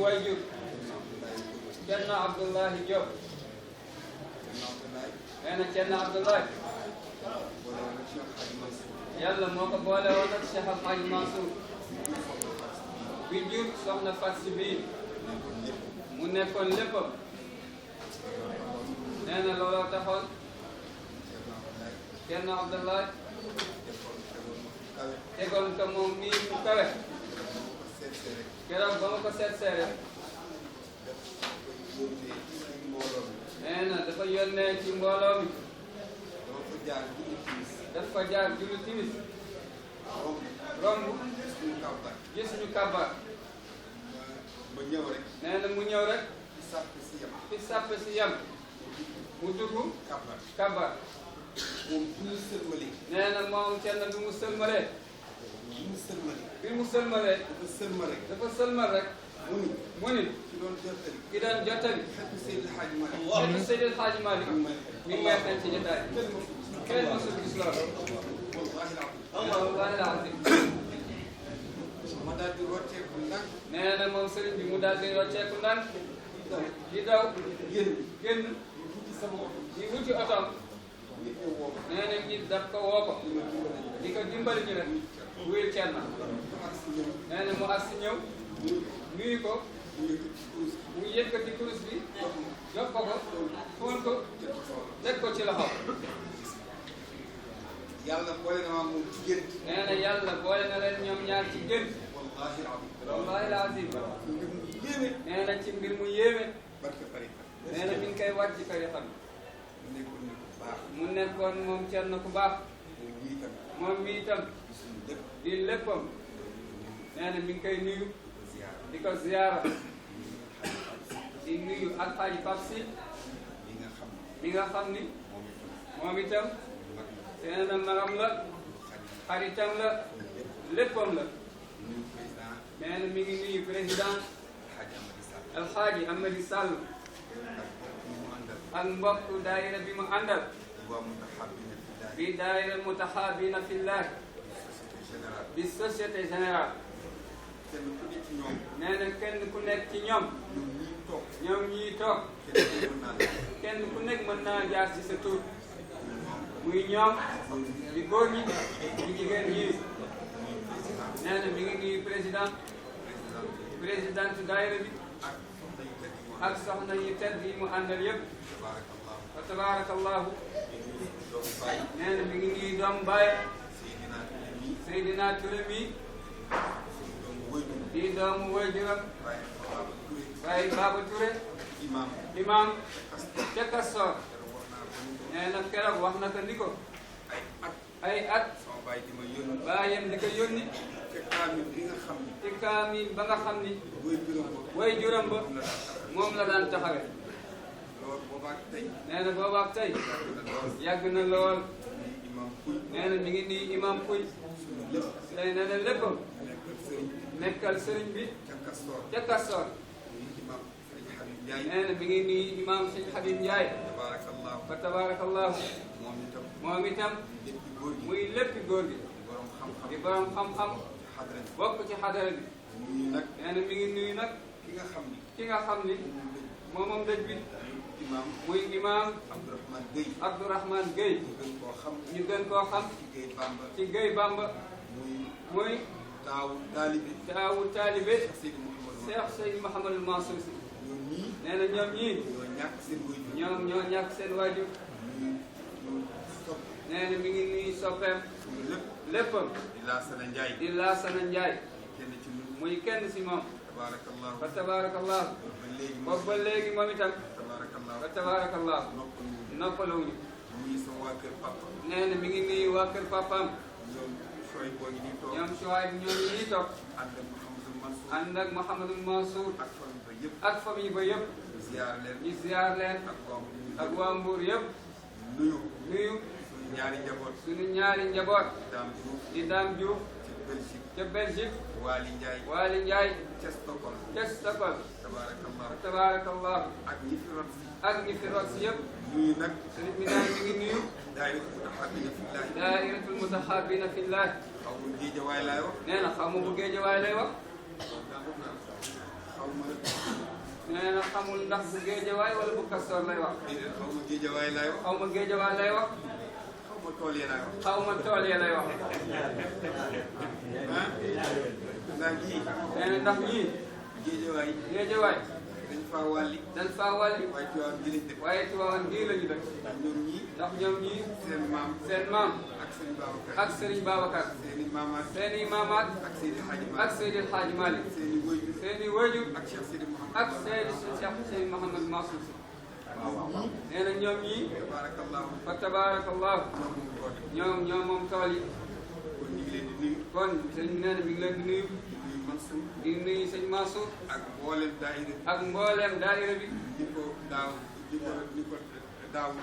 wayjur Cerno Abdoulahi Diop nee na Cerno Abdoulahi yàlla moo ko boole woon ak Cheikh Al Hadj Mansour bi jur soxna Fatou bii mu nekkoon léppam nee na looloo taxoon Cerno Abdoulahi tegoon ko moom nii mu kawe keroog ba ma ko seet seere nee na dafa yónnee ci mbooloo mi dafa jaar julli timis romb gis ñu kabar nee na mu ñëw rek fi sàpp si yam mu dugg kabar nee na moom kenn bi mu sëlmalee bi mu sëlmalee dafa sëlmal rek mu ni ki doon jottali xeetu Seydil Hadji Malick mi ngi may xeeñ ci jotaay kenn mosul gis loolu wallahi alazim nee na moom sëriñ bi mu daal di rocceeku ndànk di daw génn di wuti otoom nee na nit daf ko woo ko di ko dimbali ñu rek wuyul kenn nee na mu agsi ñëw nuyu ko mu yëkkati kurus bi jox ko fóon ko teg ko ci loxo yàlla boole na moom ci gént nee na yàlla boole na leen ñoom ñaar ci gént wallahi alazim nee na ci mbir mu yéeme nee na mi ngi koy wàcc koy xam mu nekkoon moom Cerno ku baax moom mi itam di léppam nee na mi ngi koy nuyu di ko ziyaara di nuyu Alxaaji Pape Sy mi nga xam ni moom itam nee na magam la xaritam la léppam la nee na mi ngi nuyu président Alxaaji Amady Sall ak mbokk daayira bi mu àndal bi daayira mutahabina fillah bi société générale nee na kenn ku nekk ci ñoom ñii toog kenn ku nekk mën naa jaar ci sa tur muy ñoom di góor ñi di jigéen ñi nee na mi ngi nuyu présidente daayira bi ak soxna yu tedd yi mu àndal yëpp wa tabarakallahu nee na mi ngi nuyu doom baay Seydina Touré mi di doomu waajuram Baye Baba Touré imam ca Kastoor nee na keroog wax na ko ni ko ay at baayam di ko yónni ci kaamil ba nga xam ni waajuram ba moom la daan taxawe nee na boobaak tey yàgg na lool nee na mi ngi nii imam Pouy nee na léppam nekkal sëriñ bi ca Kastoor nee na mi ngi nii imam Sëñ Habib Ndiaye fa tabarakallahu moom itam muy léppi góor gi di borom xam-xam bokk ci xadara bi nee na mi ngi nuyu nag ki nga xam ni moom dëj bi muy imam Abdourahmane Gueye ñu gën koo xam ci Gueye Bamba muy taawu taalibe Cheikh Seydou Mouhamadou Mansour Sy nee na ñoom ñii ñoo ñàkk seen waajur nee na mi ngi nuyu soppeem léppam di Laasana Njaay muy kenn si moom fa tabarakallahu boobu ba léegi moom itam fa tabarakallahu noppalawuñu nee na mi ngi nuyu waa kër papaam ñoom Chouaib ñoom ñi ñuy toog ànd ak Mouhamadou Mansour ak famille ba yëpp ñu ziar leen ak waa Mbour yëpp nuyu suñu ñaari njaboot di Dame Diouf ca Belgique Waly Ndiaye ca Stockholm tabarakallah ak ñi fi rot si yëpp sëriñ bi daal mi ngi nuyu daayiratul mutahabina fillah nee na xaw ma bu Géejawaay lay wax xamul ndax bu Géejawaay wala bu Kastoor lay wax. xaw ma Géejawaay laay wax. xaw ma Géejawaay lay wax. xaw ma tool yi laay wax. xaw ma tool yi lay wax. ah ndax ñii. nee na ndax ñii. Géejawaay. Géejawaay. dañ faa wàlli. dañ faa wàlli. waaye Tiwaawan gii lañ dëkk. waaye Tiwaawan gii la ñu dëkk. ndax ñoom ñii. ndax ñoom ñii. seen maam. seen maam. ak Serigne Babacar. ak Serigne Babacar. seen i maamaat. seen i maamaat. ak Seydi Hadji Malick. ak Seydi Hadji Malick. seen i wëyjur. seen i wëyjur. ak Cheikh Seydi Mouhamed. ak Cheikh Mouhamed Mansour Sy. nee na ñoom ñii. tabarakallahu. fa tabarakallahu. ñoom moom tool yi. kon ñu ngi leen di nuyu. kon sëñ bi nee na mi ngi leen di nuyu. di nuyu Mansour. di nuyu sëñ Mansour. ak mboolem daayira. ak mboolem daayira bi. ni ko daaw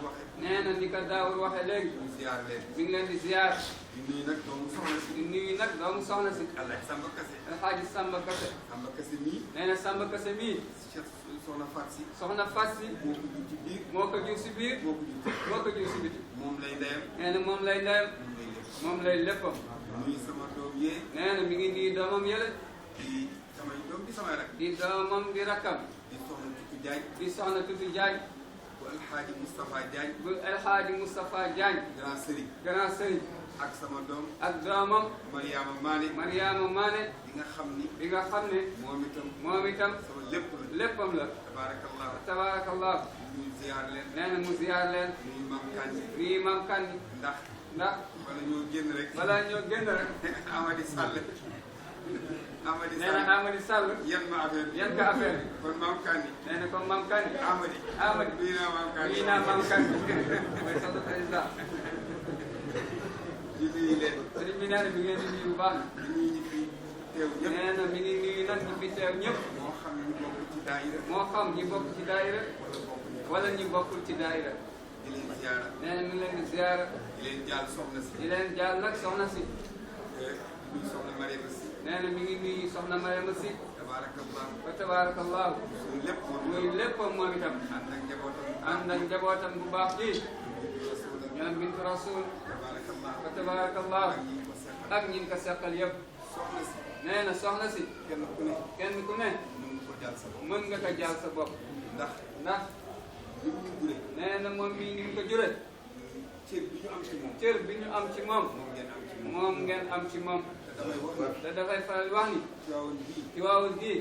waxe. nee na ni ko daawul waxee léegi. ñu ziar leen. mi ngi leen di ziar. di nuyu nag doomu soxna si. di nuyu nag doomu soxna si. Alaaji Samba Kase. Alxaaji Samba Kase. Samba Kase mii. nee na Samba Kase mii. Cheikh Soxna Faat Si. soxna Faat Si. moo ko jur ci biir. moo ko jur si biir. moo ko jur ci moo ko jur si biti. moom lay ndeyam. nee na moom lay ndeyam. moom lay léppam. nuyu sama doom yee. nee na mi ngi nuyu doomam yële. di samay doom di samay rak. di doomam di rakkam. di soxna Tutu Diagne. di soxna Tutu Diagne. bu Alxaaji Moustapha Diagne. bu Alxaaji Moustapha Diagne. grand sëriñ. grand sëriñ. ak sama doom. ak doomam. Mariama Mané. Mariama Mané. di nga xam ni. bi nga xam ne. moom itam. sama lépp la. léppam la. tabarakallah. tabarakallah. ñu ziar leen. nee na mu ziar leen. nuyu Mam Kandji. nuyu Mam Kandji. ndax. wala ñoo génn rek. balaa ñoo génn rek. Amady Sall. Amady nee na Amady Sall. yan ma affaire bi. yan ka affaire bi. kon Mam Kandji. nee na kon Mam Kandji. Amady. nuyu naa Mam Kandji. nuyu naa Mam Kandji. mooy soxna président. di nuyu leen. sëriñ bi nee na mi ngi leen di nuyu bu baax. di nuyu ñi fi teew ñëpp. nee na mi ngi nuyu nag ñi fi teew ñëpp. moo xam ñu bokk ci daayira. moo xam ñi bokk ci daayira. wala ñi bokkul ci daayira. di leen ziara. nee na mi ngi leen di ziara. di leen jaal soxna si. di leen jaal nag soxna si. di nuyu soxna Mariama si. nee na mi ngi nuyu soxna Mariama si. tabarakallah. wa tabarakallahu. suñu lépp moom. muy léppam moom itam. ànd ak njabootam. ànd ak njabootam bu baax ji. ñoom bintu rasul. tabarakallah. wa tabarakallahu. ak ñi ko seqal. ak ñi ko seqal yëpp. soxna si. nee na soxna si. kenn ku ne. kenn ku ne. mën nga ko jaal sa bopp. mën nga ko jaal sa bopp. ndax ndax. li mu ñu jure. nee na moom mii ni mu ko jure. cër bi ñu am ci moom. cër bi ñu am ci moom. moom ngeen am ci moom. moom ngeen am ci moom. te damay wax ni. te dafay faral wax ni. Tiwaawan bii. Tiwaawan gii.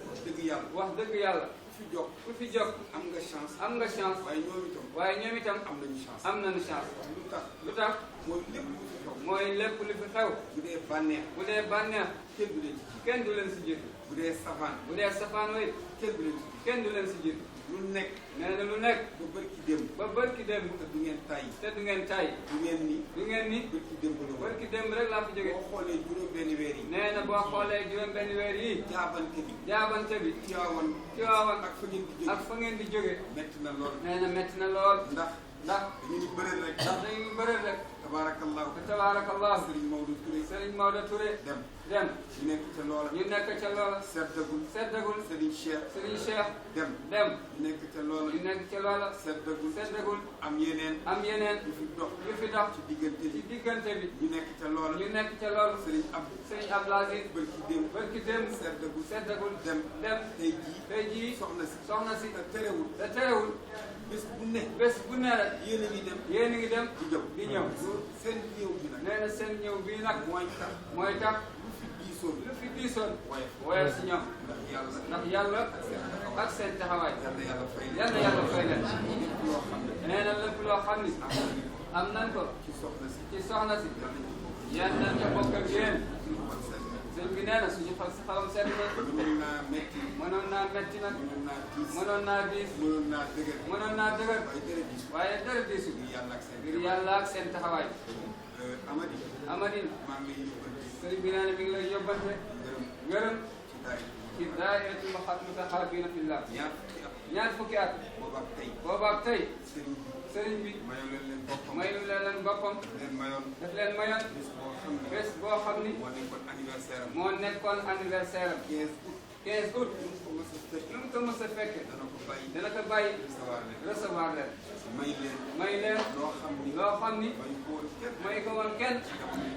wax dëgg yàlla. wax dëgg yàlla. ku fi jóg. ku fi jóg. am nga chance. am nga chance. waaye ñoom itam. waaye ñoom itam. am nañu chance. am nañu chance. lu tax. lu tax. mooy lépp lu fi xew. mooy lépp lu fi xew. bu dee bànneex. bu dee bànneex. kenn du leen ci jiitu. kenn du leen si jiitu. bu dee safaan. bu dee safaan way kenn du leen ci jiitu. kenn du leen si jiitu. lu nekk. nee na lu nekk. ba bërki démb. ba bërki démb. te du ngeen tàyyi. te du ngeen tàyyi. du ngeen ni. du ngeen ni. bërki démb la woon. bërki démb rek laa fi jóge. boo xoolee juróom-benni weer yi. nee na boo xoolee juróom benn weer yii. jaabante bi. jaabante bi. Tiwaawan. Tiwaawan ak fa ngeen di jóge. ak fa ngeen di jóge. metti na lool. nee na metti na lool. ndax ndax. dañu ni bëreel rek. ndax dañuy bëri rek. tabarakallahu. te tabaarakallahu. Serigne Maodo Touré. Serigne Maodo Touré. dem. dem. ñu nekk ca loola. ñu nekk ca loola. seddagul. seddagul. Serigne Cheikh. Serigne Cheikh. dem. dem. ñu nekk ca loola. ñu nekk ca loola. seddagul. seddagul. am yeneen. am yeneen. yu fi dox. yu fi dox. ci diggante ci bi. diggante bi. ñu nekk ca loola. ñu nekk ca loola. Serigne Abdou. Serigne Abdou Aziz. bërki démb. barki démb. seddagul. seddagul. dem. dem. tey jii. tey jii. soxna si. soxna si. te terewul. te terewul. bés bu ne. bés bu ne rek. yéen a ngi dem. yéen a ngi dem. di ñëw. di ñëw. seen ñëw bi nag. nee na seen ñëw bii nag. mooy tax. mooy tax. lu fi diisoon. lu fi diisoon. woyof. woyof si ñoom. ndax yàlla. ndax yàlla. ak seen taxawaay. yàlla yàlla fay leen. yal na yàlla fay leen. lépp loo xam ne. nee na lépp loo xam ni. am nañ ko. ci soxna si. ci soxna si. yàlla nañu ko. yal nañ ko bokk ak yéen. suñu xol sedd na. sëñ bi nee na suñu xol si xalam sedd na. mënoon naa metti. mënoon naa metti nag. mënoon naa diis. mënoon naa diis. mënoon naa dëgër. mënoon naa dëgër. waaye dara diis. waaye dara diisu. ngir yàlla ak seen. ngir yàlla ak seen taxawaay. Amady. Amadine. maa ngi lay yóbbante. sëriñ bi nee na mi ngi lay yóbbante. ngërëm. ngërëm. ci daay. ci daayiratul mutahabina fillah. ñaar fukki at. ñaar fukki at. boobaak tey. boobaak tey. sëriñ bi. sëriñ bi. mayoon leen boppam. mayu leen boppam. leen mayoon. daf leen mayoon. bés boo xam ne. bés boo xam ni. moo nekkoon anniversaire am. moo nekkoon anniversaire am. 15 août. 15 août. lu mu ko mës a fekk. lu mu ko mës a fekke. dana ko bàyyi. dana ko bàyyi. recevoir leen. recevoir leen. may leen. may leen. loo xam ni. loo xam ni. may ko woon kenn. may ko woon kenn.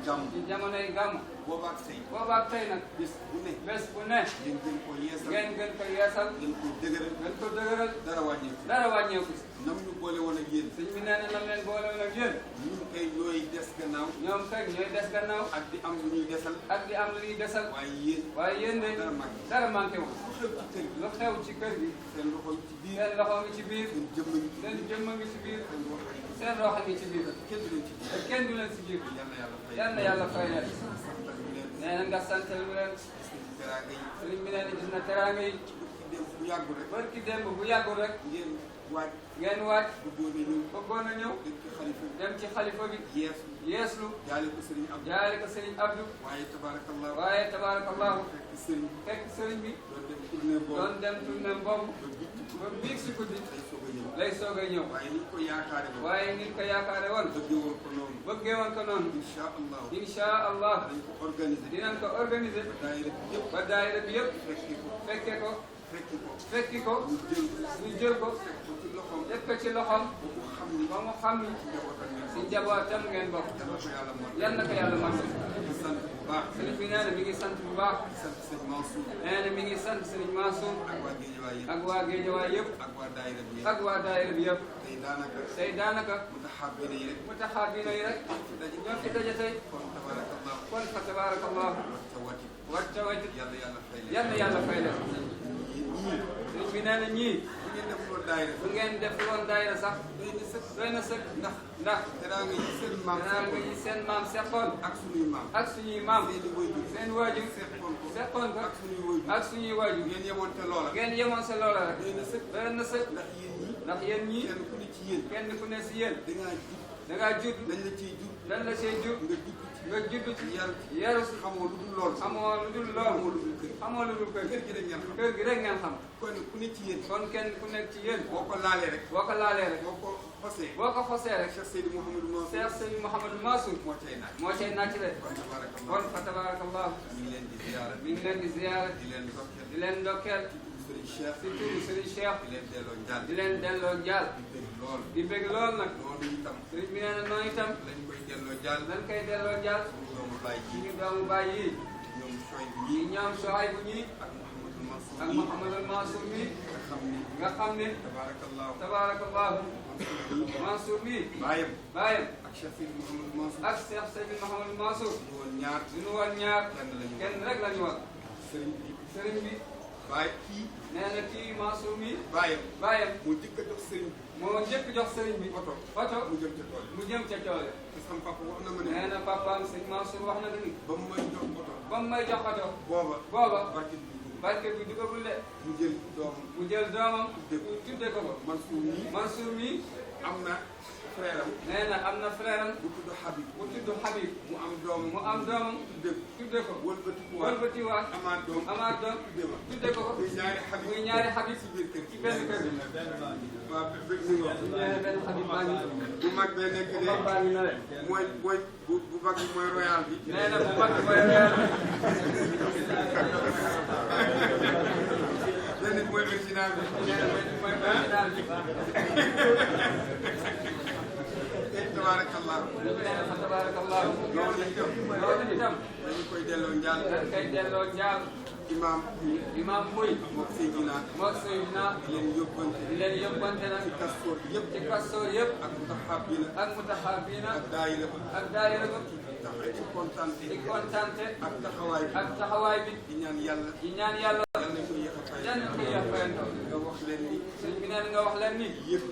jàmm. ci jamonoy gàmm. boobaak tey. boobaak tey nag. bés bu ne. bés bu ne. ngeen gën koo yeesal. ngeen gën ko yeesal gën ko dëgëral gën ko dëgëral dara wàññeeku si nam ñu boole woon ak yéen sëñ bi nee na nam leen boole woon ak yéen ñun kay ñooy des gannaaw ñoom kay ñooy des gannaaw ak di am lu ñuy desal ak di am lu ñuy desal waaye yéen de dara manqué wu lu xew ci kër gi seen loxo ci biir seen loxo ngi ci biir seen jëmm ngi ci biir seen seen roxo ngi ci biir kenn du leen ci biir kenn du leen ci biir yal na yàlla fay leen nee na nga santal ñu leen sëriñ bi nee na gis na teraanga yi bu yàggul rek barki démb bu yàggul rek ngeen waaj bëggoon a ñëw dem ci xalifa bi yeeslu jaale ko sëriñ Abdou waaye tabarakallahu fekk sëriñ bi doon dem tournée boobu ba biig si guddi lay soog a ñëw waaye ni ko yaakaare woon bëggee woon ko noonu insha allah dinañ ko organiser ba daayira bi yëpp fekki ko ñu jël ko def ko ci loxom ba mu xam ni si njabootam ngeen bokk yal na ko yàlla man sëriñ bi nee na mi ngi sant bu baax nee na mi ngi sant sëriñ Mansour ak waa Géejawaay yëpp ak waa daayira bi yëpp tey daanaka mutaxaabina yi rek ñoo fi daje tey kon fa tabarakallah wacca wacc yal na yàlla fay leen sëriñ bi nee na ñii bu ngeen def woon daayira sax doy na sëkk ndax teraanga yi seen maam seqoon ak suñuy maam seen waajur seqoon ko ak suñuy waajur ngeen yemoon sa loola rek doy na sëkk ndax yéen ñii kenn ku ne si yéen da ngaa judd dañ la cee jur nga judd ci yaru si xamoo lu dul lool xamoo lu dul kër gi rek ngeen xam kon kenn ku nekk ci yéen boo ko laalee rek boo ko xosee rek Cheikh Seydi Mouhamadou Mansour moo cay naaj de kon fa tabarakallah mi ngi leen di ziyaara di leen ndokkeel si turu Serigne Cheikh di leen delloo njaal di bëgg lool nag sëriñ bi nee na noonu itam dañ koy delloo njaal suñu doomu baay yi ñoom Sohaybu ñi ak Mouhamadou Mansour mi nga xam ne tabarakallahu Mansour mi baayam ak Cheikh Seydi Mouhamadou Mansour duñu woon ñaar kenn rek la ñu woon sëriñ bi nee na kii Mansour mi baayam moo njëkk jox sëriñ bi oto mu jëm ca tool nee na papaam sëñ Mansour wax na ni ba mu may jox oto booba barke bi dugagul de mu jël doomam tudde ko ko Mansour mi am na frère am nee na am na frère am bu tudd Habib mu am doomam tudde ko wëlbatiwaat amaat doom tudde ko muy ñaari Habib ci benn kër waaw benn Habib baa ngi bu mag bee nekk de mooy bu mag bi mooy royal bi nee na bu mag bi mooy royal bi benn mooy original bi mooy original bi tabarakallah loolu itam dañu koy delloo njaal imam muy mook Seydina di leen yóbbante nag ci kastoor yëpp ak mutahabina ak daayira ba ci kontante ak taxawaay bi di ñaan yàlla yal na ko yéex a fayantoo nga wax leen ni sëñ bi neen nga wax leen ni yëg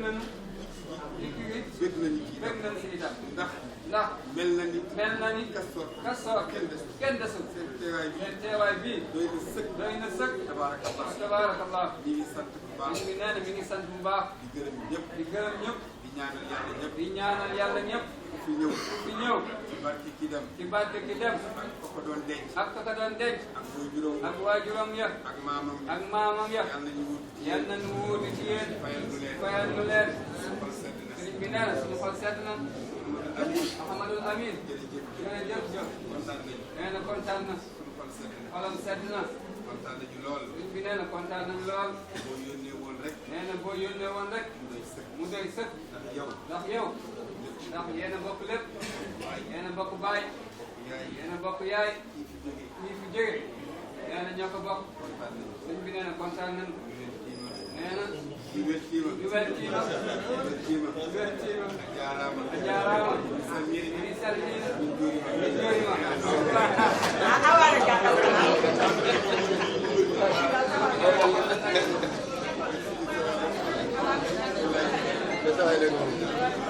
nañu bëgg nañu si itam ndax mel na ni kastoor kenn desul seen teewaay bii doy na sëkk tabarakallah mi ngi sant bu baax mi ngi sant bu baax di gërëm ñëpp di ñaanal yàlla ñëpp fi ñëw ci barke ki dem ak ko doon denc ak waajuram ya ak maamam ya yal na ñu wuuti ci yéen fayal nu leen sëriñ bi nee na suñu xol sedd na Mouhamadul Amin jërëjëf nee na kontaan na xolam sedd na sëriñ bi nee na kontaan nañu lool nee na boo yónnee woon rek mu doy sëkk ndax yéen a bokk lépp yéen a bokk baay yéen a bokk yaay ñii fi jóge nee na ñoo ko bokk sëñ bi nee na kontaan nañ nee na ñu wet kiima ñu wel kiima ñu wel kiima a jaaraama mi salmina min juurima Betul.